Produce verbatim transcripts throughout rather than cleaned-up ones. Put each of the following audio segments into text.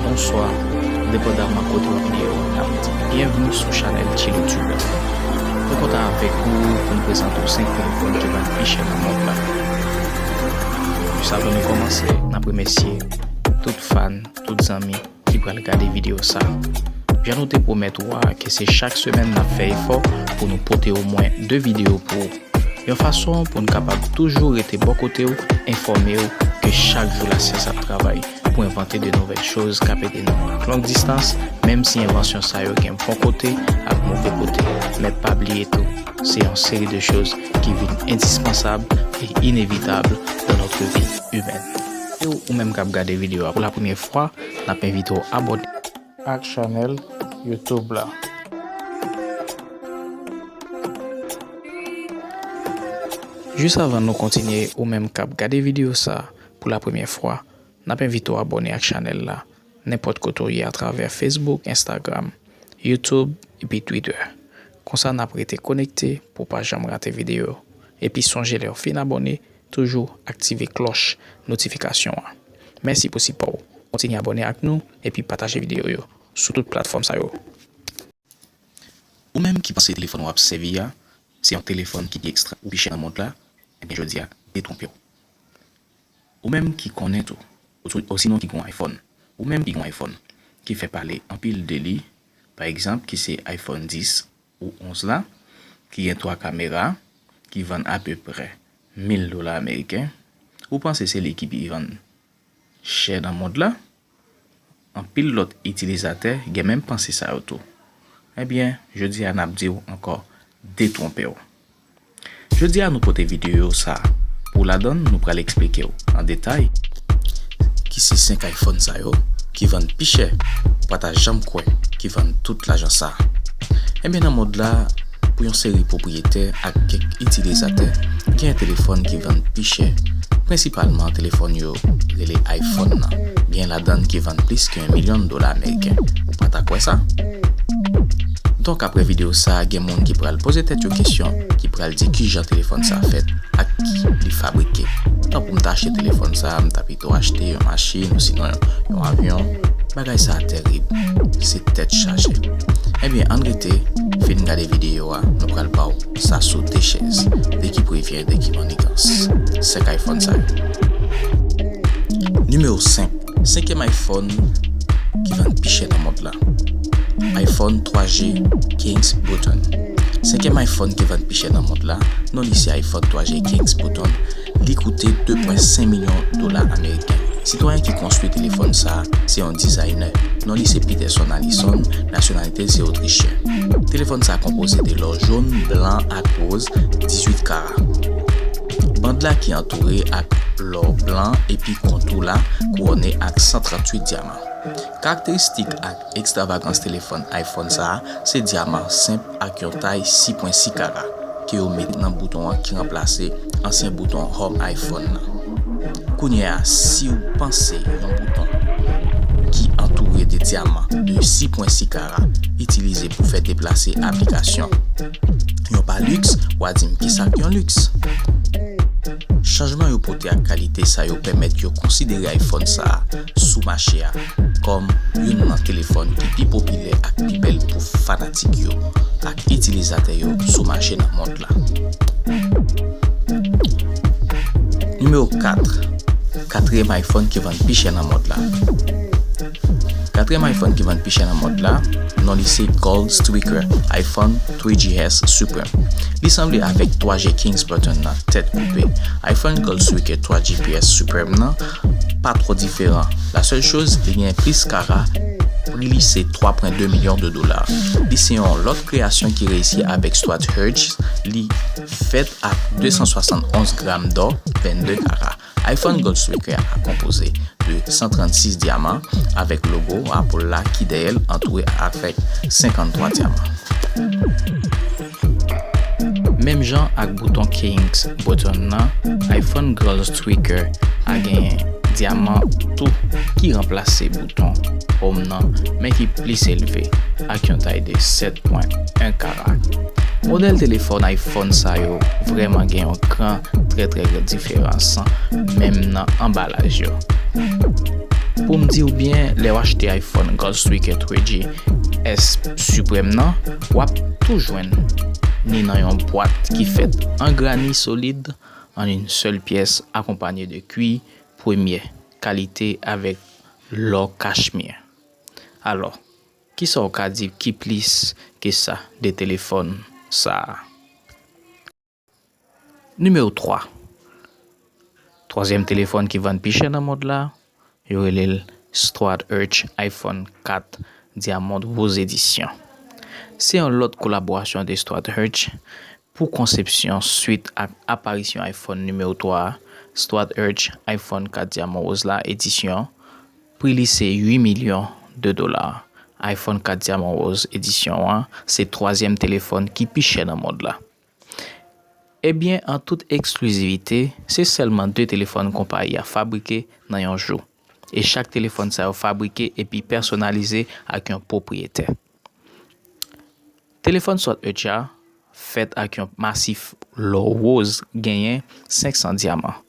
Bonswa, depandaman kote w ap gade yo, n ap di byenvni sou chanèl Chilo Tuber. Nou kontan avèk ou pou n prezante w senk telefòn ki vann pi chè nan mond la. Jis avan nou kòmanse, n ap remèsye tout fan, tout zanmi ki pral gade videyo sa. Jan nou te pwomèt ou a, ke se chak semèn n ap fè efò pou nou pote omwen de videyo pou ou. Yon fason pou n kapab toujou rete bò kote w, enfòme w ke chak jou lasyans ap travay pou envante de nouvèl choz k ap ede nou ak long distans, menm si envansyon sa yo gen bon kote ak move kote. Men pa bliye tou, se yon seri de choz ki vin endispansab e inevitab dans notre vie humaine. E ou menm k ap gade videyo a pou la premyè fwa, n ap envite w abòne ak chanèl YouTube la. Jis avan nou kontinye, ou menm k ap gade videyo sa pou la premyè fwa, n ap envite w abòne ak chanèl la nenpòt kote w ye atravè Facebook, Instagram, YouTube epi Twitter. Konsa n ap rete konekte pou w pa janm rate videyo. Epi sonje lè w fin abòne, toujou aktive klòch notifikasyon an. Mèsi pou sipò w. Kontinye abòne ak nou epi pataje videyo yo sou tout platfòm sa yo. Ou menm ki panse telefòn w ap sèvi a se yon telefòn ki pi ekstra ou pi chè nan mond la, ebyen jodi a, detwonpe w. Ou menm ki konnen tou, ou, osinon ki gen yon iPhone, ou menm ki gen yon iPhone, ki fè pale anpil de li, pa egzanp, ki se iPhone dis ou onz la, ki gen twa kamera, ki vann apeprè mil dola ameriken, ou panse se li ki pi vann chè nan mond la? Anpil lòt itilizatè gen menm panse sa yo tou. Ebyen, jodi a n ap di w ankò, detwonpe w. Jodi a nou pote videyo sa pou w, ladan l nou pral eksplike w an detay ki se senk iPhone sa yo ki vann pi chè ou pa ta janm kwè ki vann tout lajan sa. Ebyen, nan mond la, pou yon seri pwopriyetè ak kèk itilizatè, gen telefòn ki vann pi chè, prensipalman telefòn yo rele iPhone nan. Gen ladan l ki vann plis ke yon milyon dola ameriken. Ou pa ta kwè sa? Donk, apre videyo sa, gen moun ki pral poze tèt yo kesyon, ki pral di kijan telefòn sa fèt ak ki li fabrike. Tan pou m ta achte telefòn sa, m ta pito achte yon machin ou sinon yon, yon avyon. Bagay sa tèrib. Se tèt chaje. Ebyen, ann rete, fin gade videyo a, nou pral ba w sa sou de chèz, de ki prevyen, de ki manigans. Senk iPhone sa yo. Nimewo senk. Senkyèm iPhone ki vann pi chè nan mond la. iPhone twa G Kings Button. Senkyèm iPhone ki vann pi chè nan mond la, non li se iPhone twa G Kings Button. Li koute de pwen senk milyon dola ameriken. Sitwayen ki konstwi telefòn sa a se yon dizaynè. Non li se Peterson Allison, nasyonalite l se otrichyen. Telefòn sa a konpoze de lò jòn, blan ak woz, dizuit kara. Band la ki antoure ak lò blan epi kontou la kouwone ak san tranntuit dyaman. Karakteristik ak ekstravagans telefòn iPhone sa a se dyaman senp ak yon tay sis pwen sis kara ke yo mete nan bouton an ki ranplase ansyen bouton Home iPhone nan. Kounye a, si w panse yon bouton ki antoure de dyaman de sis pwen sis kara itilize pou fè deplase aplikasyon, yon pa liks, w a di m kisa k yon liks? Chanjman yo pote ak kalite sa yo pèmèt yo konsidere iPhone sa a sou mache a kòm youn nan telefòn ki pi popilè ak pi bèl pou fanatik yo ak itilizatè yo sou mache nan mond la. Nimewo kat. Katriyèm iPhone ki vann pi chè nan mond la. Katriyèm iPhone ki vann pi chè nan mond la, non li se Gold Streaker iPhone three G S Supreme. Li sanble avèk twa G Kings Button nan tèt koupe. iPhone Gold Streaker twa G P S Supreme nan pa twò diferan. La sèl choz, li gen plis kara, pri li se twa pwen de milyon de dola. Li se yon lòt kreyasyon ki reyisi avèk Stuart Hurst. Li fèt ak de san swasannonz gram dò, vennde kara. iPhone Gold Streaker a konpoze de san trannsis dyaman avèk logo Apple la ki dèyè l antoure avèk senkanntwa dyaman. Menm jan ak bouton Kings Button nan, iPhone Gold Streaker a gen dyaman tou ki ranplase bouton Home nan, men ki plis elve, ak yon tay de sèt pwen en kara. Modèl telefòn iPhone sa yo vrèman gen yon gran, trè, trè gran diferans, menm nan anbalaj yo. Pou m di w byen, lè w achte iPhone Gold Streaker three G S Supreme nan, w ap tou jwenn ni nan yon bwat ki fèt an grani solid, an yon sèl pyès, akonpanye de kwi premyè kalite avèk lò kachmir. Alò, kisa w ka di ki plis ke sa de telefòn sa a? Nimewo twa. Twazyèm telefòn ki vann pi chè nan mond la, yo rele l Stuart Hutch iPhone kat Diamond Rose Edition. Se yon lòt kolaborasyon de Stuart Hutch pou konsepsyon swit ak aparisyon iPhone nimewo twa a. Stuart Hutch iPhone kat Diamond Rose la edisyon, pri li se uit milyon de dola. iPhone kat Diamond Rose edisyon an se twazyèm telefòn ki pi chè nan mond la. Ebyen, an tout eksklizivite, se sèlman de telefòn konpayi a fabrike nan yon jou. E chak telefòn sa yo fabrike epi pèsonalize ak yon pwopriyetè. Telefòn Stuart Hutch a fèt ak yon masif lò woz, genyen senk san dyaman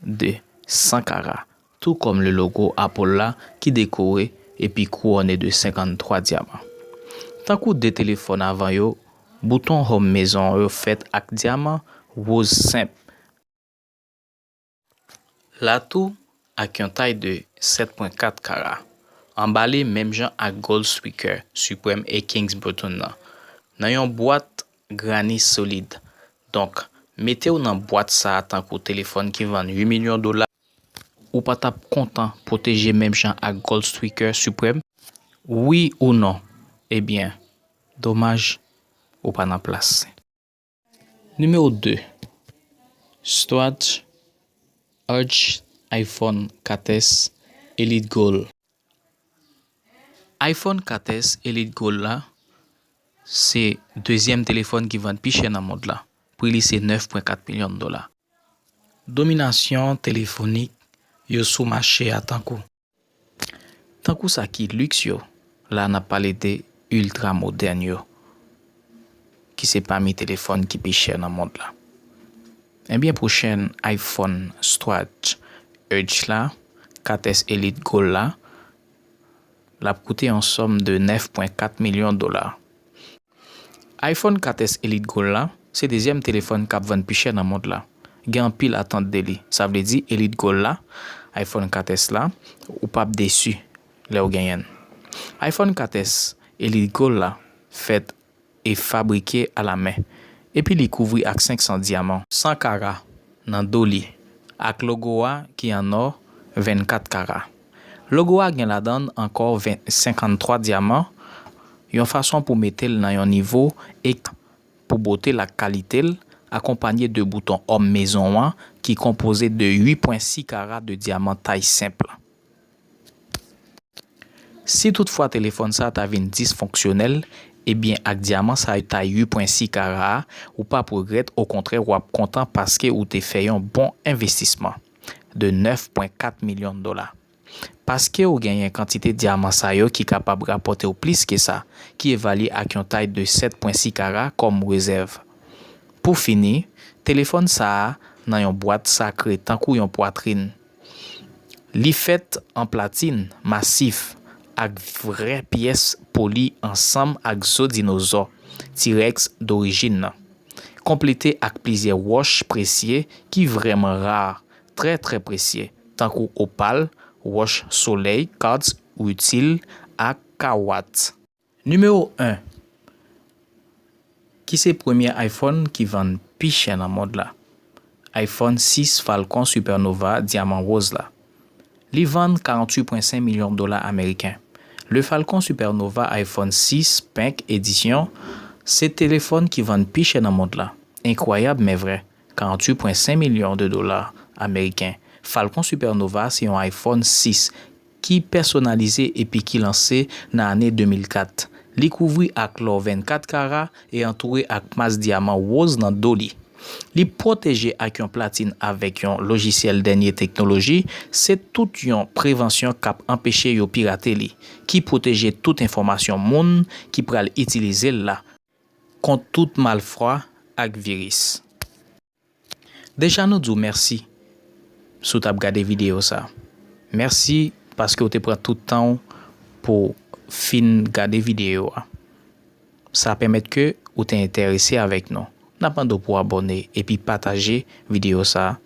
de san kara, tou kòm le logo Apple la ki dekore epi kouwone de senkanntwa dyaman. Tankou de telefòn avan yo, bouton home mezon yo fèt ak dyaman woz senp. La tou, ak yon tay de sèt pwen kat kara, anbale menm jan ak Gold Streaker Supreme e Kings Button nan, nan yon bwat grani solid. Donk, mete w nan bwat sa a tankou telefòn ki vann uit milyon dola, ou pa t ap kontan pwoteje menm jan ak Gold Streaker Supreme? Wi ou non? Ebyen, domaj, ou pa nan plas. Nimewo de. Stuart Hutch iPhone kat S Elite Gold. iPhone kat S Elite Gold la, se dezyèm telefòn ki vann pi chè nan mond la. Pri li se nèf pwen kat milyon dola. Dominasyon telefonik yo sou mache a tankou. Tankou sa ki liks yo, la n ap pale de iltra modèn yo, ki se pami telefòn ki pi chè nan mond la. Ebyen, pwochèn iPhone Stuart Hutch la, kat S Elite Gold la, l ap koute yon sòm de nèf pwen kat milyon dola. iPhone kat S Elite Gold la, se dezyèm telefòn k ap vann pi chè nan mond la. Gen anpil atant de li. Sa vle di Elite Gold la, iPhone kat S la, ou p ap desi lè w genyen l. iPhone kat S Elite Gold la fèt e fabrike alamen, epi li kouvri ak senk san dyaman, san kara nan do li, ak logo a ki an nò, vennkat kara. Logo a gen ladan l ankò ven, senkanntwa dyaman, yon fason pou mete l nan yon nivo e pou bote l ak kalite l, akonpanye de bouton home mezon an ki konpoze de uit pwen sis kara de dyaman tay senp. Si toutfwa telefòn sa ta vin disfonksyonèl, ebyen ak dyaman sa yo tay uit pwen sis kara a, ou p ap regrèt, okontrè w ap kontan paske ou te fè yon bon envestisman de nèf pwen kat milyon dola. Paske w genyen kantite dyaman sa yo ki kapab rapòte w plis ke sa, ki evalye ak yon tay de sèt pwen sis kara kòm rezèv. Pou fini, telefòn sa a nan yon bwat sakre tankou yon pwatrin. Li fèt an platin masif ak vrè pyès poli ansanm ak zo dinozò T-Rex dorijin nan, konplete ak plizyè wòch presye ki vrèman ra, trè, trè presye, tankou opal, wòch solèy, quartz, rutil, ak kawat. Nimewo en. Ki se premye iPhone ki vann pi chè nan mond la? iPhone sis Falcon Supernova Dyaman Woz la. Li vann karanntuit pwen senk milyon dola ameriken. Le Falcon Supernova iPhone sis Pink Edition se telefòn ki vann pi chè nan mond la. Enkwayab, men vrè. Karanntuit pwen senk milyon de dola ameriken. Falcon Supernova se yon iPhone sis ki pèsonalize epi ki lanse nan ane de mil kat. Li kouvri ak lò vennkat kara e antoure ak mas dyaman woz nan do li. Li pwoteje ak yon platin avèk yon lojisyèl dènye teknoloji, se tout yon prevansyon k ap anpeche yo pirate li, ki pwoteje tout enfòmasyon moun ki pral itilize l la kont tout malfwa ak viris. Deja nou di w mèsi si w t ap gade videyo sa. Mèsi paske w te pran tout tan w pou w fin gade videyo a. Sa pèmèt ke ou te enterese avèk nou. N ap mande w pou w abòne epi pataje videyo sa a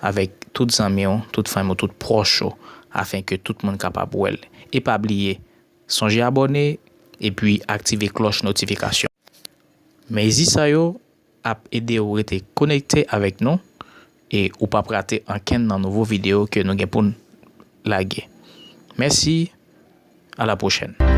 avèk tout zanmi w, tout fanmi w, tout pwòch ou, afenke tout moun kapab wè l. E pa bliye, sonje abòne epi aktive klòch notifikasyon. Mezi sa yo ap ede w rete konekte avèk nou e ou p ap rate ankenn nan nouvo videyo ke nou gen pou n lage. Mèsi, a la pwochèn.